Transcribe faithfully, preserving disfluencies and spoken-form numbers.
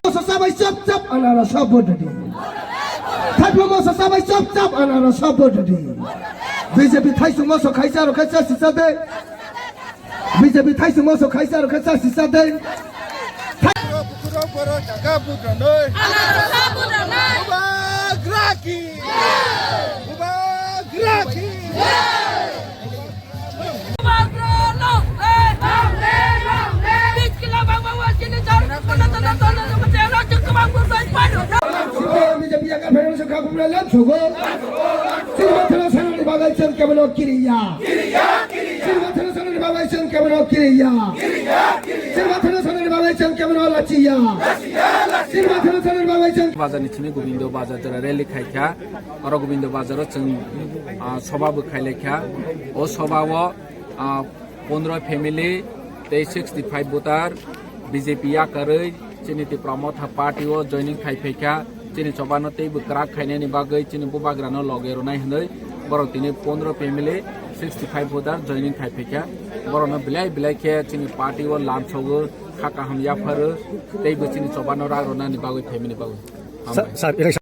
Moso sabai chap chap anara sabot dadi. Thaiphla moso sabai chap chap anara sabot dadi. B J P thaisung moso khaisa rokhe cha sisa de. B J P thaisung moso khaisa rokhe cha sisa de. Bukurok borok jaga budranoi. Anara sabot dadi. Bubagra ki. Bubagra ki. B J P yakarphai rokno kha bumra lam sogo. Chini bathana sanani bagwi chwng kebono kiriya. Chini bathana sanani bagwi chwng kebono kiriya. Chini bathana sanani bagwi chwng kebono lachiya. Chini bathana sanani bagwi chwng Bazar ni simi Gobindo Bazar jora rally khaikha. Oro Gobindo Bazar o chwng, ah, soba bo khailaikha. O soba o, ah, pondro family tei sixty five voter B J P yakarwi chini Tipra Motha Party o joining khai phaikha. Chini chobano teibo kwrak khainani bagwi chini bubagrano loge rwnai hwnwi borok tini pondro family sixty five voter joining khai phaikha. Borokno belai belai khe chini party o lamsogo, kha kaham yapharo, teibo chini chobano rak rwnani bagwi phaimani bagwi. Hambai. Sir, sir, election